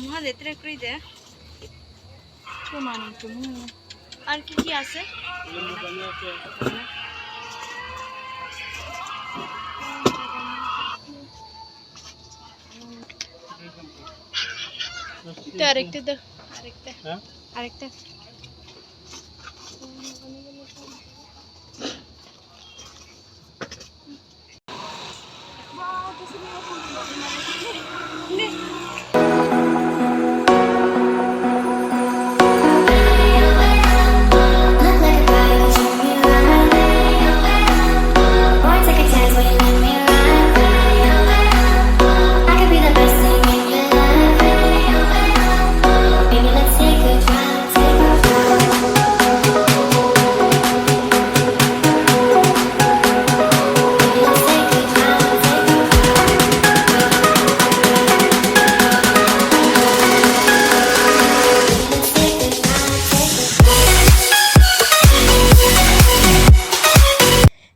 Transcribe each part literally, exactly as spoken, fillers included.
Mha de tre kroi de. Chuma nung chum. Ar ki ki ase? Te arekta de. Arekta. Ha? Arekta.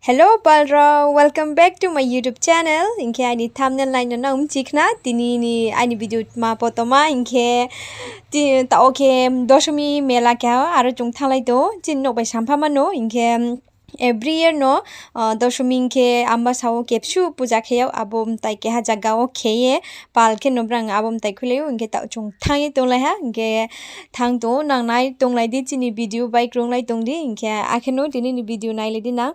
Hello pal rao, welcome back to my YouTube channel. Hing khe aini thumbnail nai no nang mchi khna, tini ni aini video ma poto ma, hing khe ti-, taoh khe Dosomi mela khe aro chung thannglai tong ou, chini nouh bai sampha ma no, hing khe, every year no, ah, Dosomi hing khe Ambasa wo kepsu puja khe ou, abo mtai keha zaga wo khe ye, pal khe no brang abo mtai khuilai ou, hing khe taoh chung thanng ye tonglai ha, hing khe thanng tong ou, nang nai tonglai di, chini video bai krunglai tong di, hing khe akhe no tini ni video nailai di nang.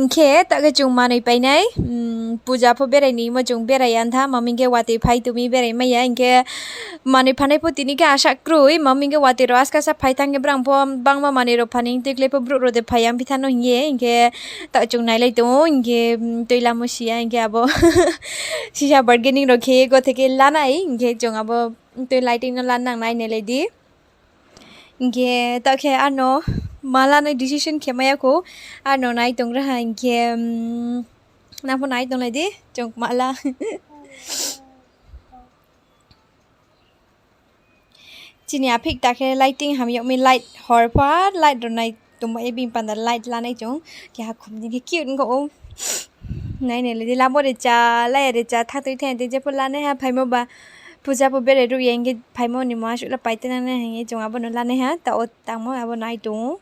Hing khe, taoh khe chung manoi painai, mm, puja pho berai ni hingmo chung berai ya tha, mami khe watoi phai tumi berai mai ya, hing khe manoi phanai pho tini khe asa kroi, mami khe watoi rao askasa phai thanng khe brang pho bangma manoi rao phaning tikle pho brouh rao de phai ya phi tha no hing ye, hing khe taoh chung nailai tong ou, hing khe, mm, tui lamo si ya, hing khe abo sisa bargaining rao khe gothe khe lanai, hing khe chung abo tui lighting no lanang nai nailai di. Hing khe taoh khe ano ma lanai decision khe mai ya khou, ano nai tong ra ha, hing khe, mm, nang pho nai tonglai di, chung ma la. Chini aphik ta khe lighting hamyag mi light hor pho light rao nai tongba ye bini panda light lanai chung. Keha khum ni khe cute ongkha ou. Nai nai le di lamo re cha, lai ya re cha, tha tui thai tei jepho lanai ha phaimo ba. Puja pho berai ruh ya hing khe phaimo ni mo asuh la pai te nang nai hing ye chung abo no lanai ha, taoh wo tangmo abo nai tong ou.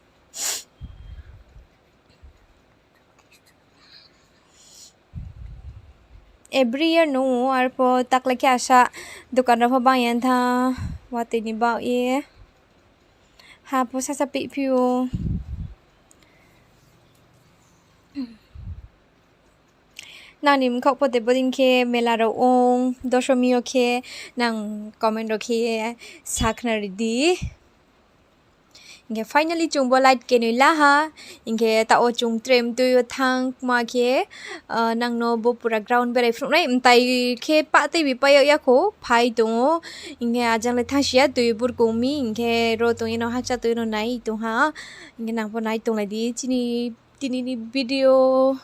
Every year no ou, arpho takla khe asa dokan rao pho bang ya tha, watoi ni baoh ye. Ha pho sasa pehphi ou. Nang ni mkhaoh pho de bodei khe mela rao ong, Dosomi yo khe nang comment rao khe sakhna ri di. Hing khe finally chung bo light kenoi la ha. Hing khe taoh wo chung tre mtui yo thanng kma khe, nang no bo pura ground berai phnuh nai. Mtai khe pah tei bi pai yag ya khou, phai tong ou. Hing khe ajang le thanngsi ya, tui burkong mi, hing khe ro tong ye no hakcha tui no nai tong ha. Hing khe nang pho nai tonglai di chini tini ni video.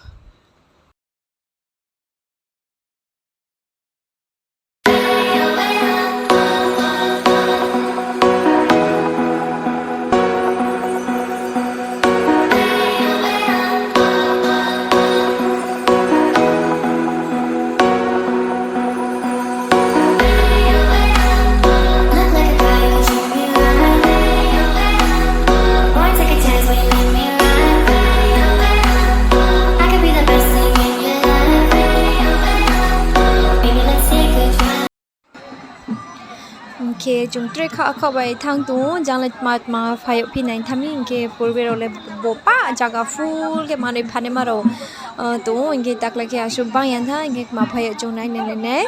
Hing khe chung tre khaoh khaoh bai thanng tong ou, jang le tma tma phai yag phi nai tha mi, hing khe purbe rao le bo pah zaga full khe manoi phanaima rao tong ou, hing khe takla khe asuh bang ya tha, hing khe kma phai yag chung nai nai nai nai.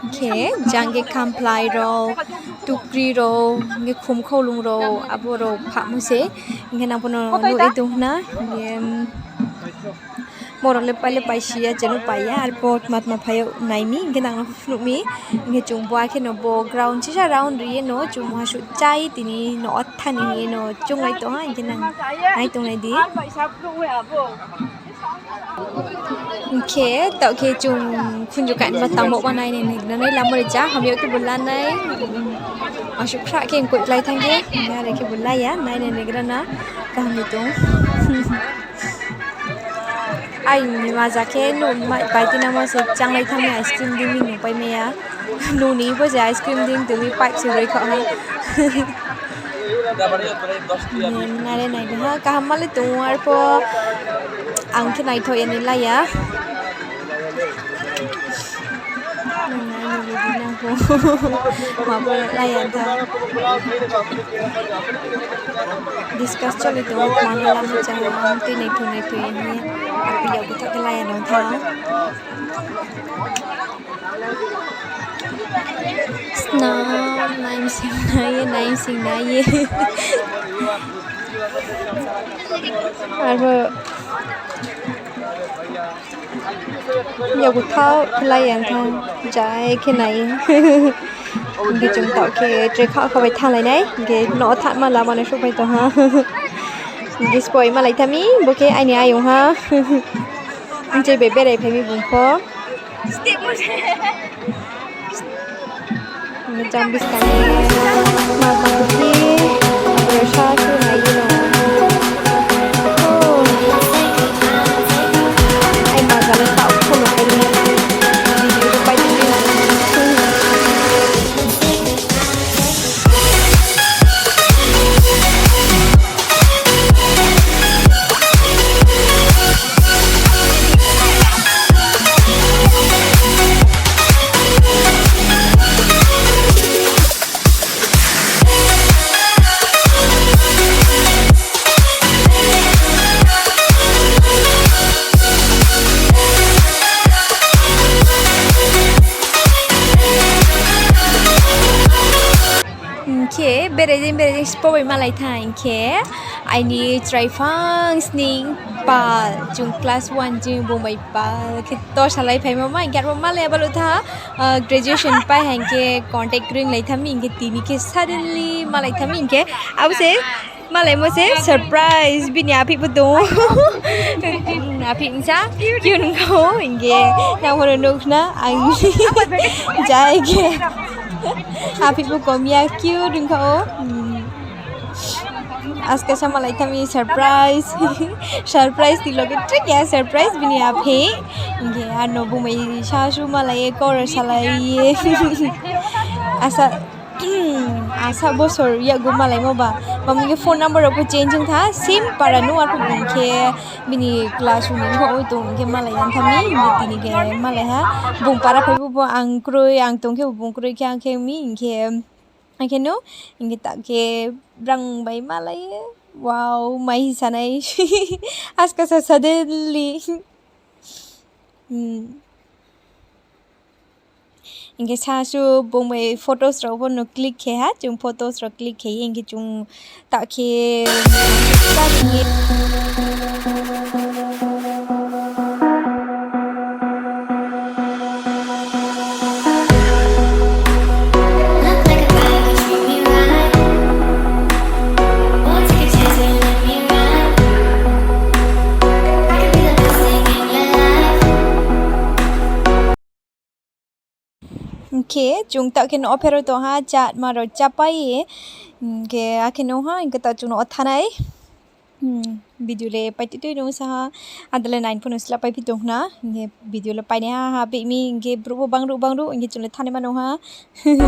Hing khe jang khe khamphlai rao, tukri rao, hing khe khumkhaulung rao, abo rao phahmo se, hing khe nang pho no nuh ye tong khna, hing khe Borok le pai le paisi ya, cheno pai ya, arphuh tma tma phai yag nai mi, hing khe nang no phnuh mi, hing khe chung bo akhe no bo ground sisa round ri ye no, chung muha suh chá ye tini no thanng ni hing ye no chounglai tong ha, hing khe nang nai tonglai di. Hing khe taoh khe chung khunju kainma tangbo ma nai nai nai nai lamo ri cha, hamya khe bo la nai, asuh khrah khe koiklái thanng khe, are khe bo la ya, nai nai nai gra na, kaham ni tong. Aini maza khe nung bai tinamo se chánglai thanng mi ice cream dei mi nung pai mai ya. Nung ni bo se ice cream dei tong mi pipe se roi khaoh ha. Nai le nai ha, kaham ma le tong ou arphuh ang khe naithoh ya ni la ya. Nung nai ni le di nang pho. Ma pho la ya tha. Discuss choli tong ou, tma no lamo chá, tui naithoh naithoh ye hing ye. Arphuh yakgu thaoh khe la ya nang tha. Sna, naimsing nai ye, naimsing nai ye. Arphuh yakgu thaoh khe la ya tha, jai khe nai. Hing khe chung taoh khe tre khaoh khaoh bai thannglai nai, hing khe no thanngma lama no souhphai tong ha. Hing khe spoi malai tha mi, bo khe aini ayong ha. Mchoi bai berai phai mi bung pho. Jang buskang ni ma bangkhi, abo sa su nai ye no. Ai ma jale taoh pho no pai ni. Video pai ni. Hing khe berai dei berai dei spo bai malai tha hing khe aini chrai phang sning pal, chung class one chung bung bai pal khe to salai phaimo ma hing khe arphuh malai ya baluh tha, graduation pai ha hing khe contact ringlai tha mi hing khe tini khe suddenly malai tha mi hing khe abo se malaimo se surprise bini aphih pho tong ou. Aphih bsa cute wngkha o hing khe nang pho no nuh khna ang jai khe aphih pho kom ya cute wngkha o. Aska sa malai tha mi surprise. Surprise ni loge tre keha surprise bini aphih. Hing khe ano bung bai sasu malai ye kor salai ye. Asa Asa bosor yakgu malaimo ba. Mamo hing khe phone number rao pho change wng tha, same para no arphuh bung khe bini class ni wngkha oi tong hing khe malai ya tha mi, hing khe tini khe malai ha. Bung para phai bo, bo ang kroi, ang tong khe bo bung kroi khe ang khe mi, hing khe, ang khe no, hing khe ta khe brang bai malai ye. Wow, mai sanai. Aska sa suddenly. Hing khe sa su bung bai photos rao pho no click khe ha, chung photos rao click khe ye hing khe chung ta khe Hing khe chung ta khe no o phero tong ha, chatma rao chápai ye. Hing khe akhe no ha, hing khe ta chung no o thanai. Video le pai tui tui nung sa ha, ada le nine pho no sla pai phi tong khna, hing khe video le painaiha ha, bihmi hing khe brouh bo bangruh bangruh, hing khe chung le thanai ma nung ha. Hing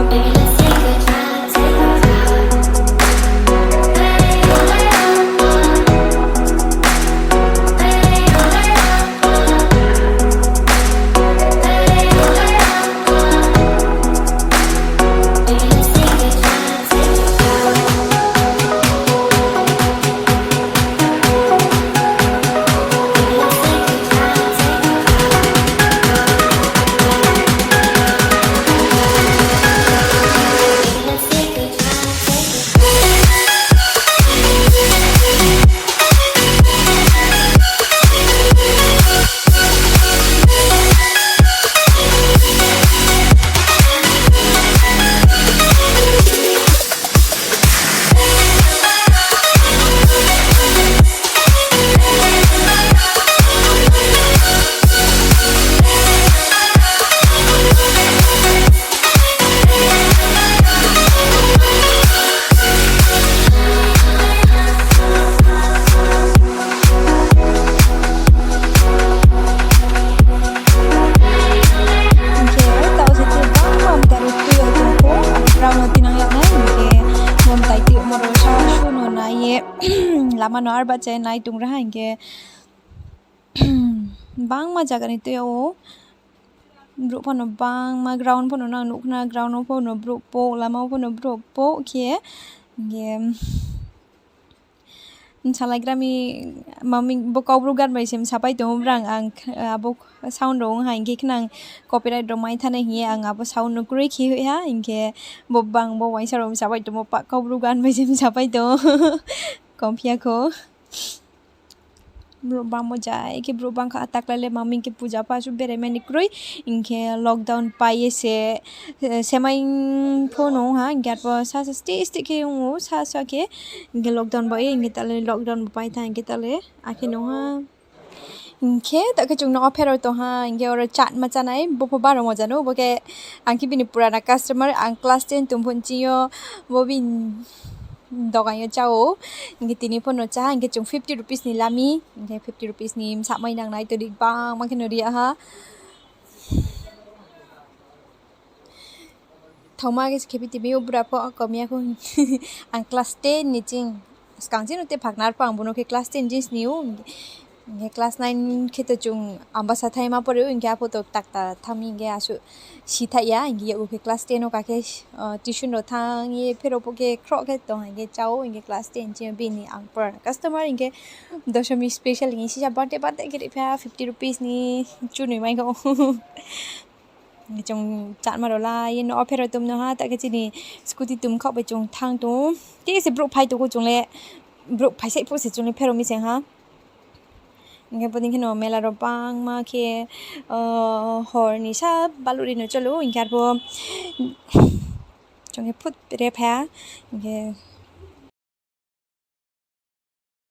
khe taoh se tei bangma mtai rao tui yo tong pho, abo brao no tinang yag nai, hing khe bo mtai tui mo rao sa su no nai ye, lama no ar bahcha ye nai tong ra ha, hing khe bangma zaga ni tui yo ou. Brouh pho no bangma ground pho no nang nuh khna, ground wo pho no brouh pouh, lama wo pho no brouh pouh khe, hing khe bsalaigra mi, mami bo Kaubru gan bai se msapai tong ou brang, ang, abo sound rao ong ha hing khe khnang copyright rao mai thanai hing ye ang abo sound no kroi khe hoih ha, hing khe bo bang bo uaingsa rao msapai tongmo pa Kaubru gan bai se msapai tong ou. Komphi ya kho. Brouh bangmo jai khe brouh bang kha, taklai le mami khe puja pho asuh berai mai ni kroi, hing khe lockdown pai ye se, semai pho no ong ha, hing khe arpho sasa steh steh khe ong ou, sasa khe, hing khe lockdown bai ye, hing khe ta le lockdown bo pai tha, hing khe ta le, akhe no ha. Hing khe ta khe chung no o phero tong ha, hing khe oro chatma chánai, bo pho baro moja nou, bo khe ang khe bini purana customer, ang class ten tong pho nching yo, bo bini dogan yo chá ou, hing khe tini pho no chá ha, hing khe chung fifty rupees ni lami, hing khe fifty rupees ni msamai nang nai todi bangma khe no ri ya ha. Thauma khe se khe phi timi ou bura pho kom ya kho. Ang class ten ni ching, skang ching no te phaknar pho ang bo no khe class ten ching sni ou. Hing khe class nine khe to chung Ambasa thaima pore ou, hing khe apho to takta thanng mi hing khe asuh si thaih ya, hing khe yakgu khe class ten wo ka khe, tuition rao thanng ye phero pho khe khroh khe tong, hing khe chá ou, hing khe class ten ching yo bini ang purana customer, hing khe Dosomi special hing ye sisa birthday birthday khe ri phi ha fifty rupees ni chunoi mai kho. Chung chatma rao la ye no o phero tom no ha, ta khe chini scooty tum khaoh bai chung thanng tong ou. Tei se brouh phai tong ou chung le, brouh phaisai phuh se chung le phero mi se ha. Hing khe bodei khe no mela rao bangma khe, hor ni sa baluh ri no cholo, hing khe arpho chung khe phut re phai ha, hing khe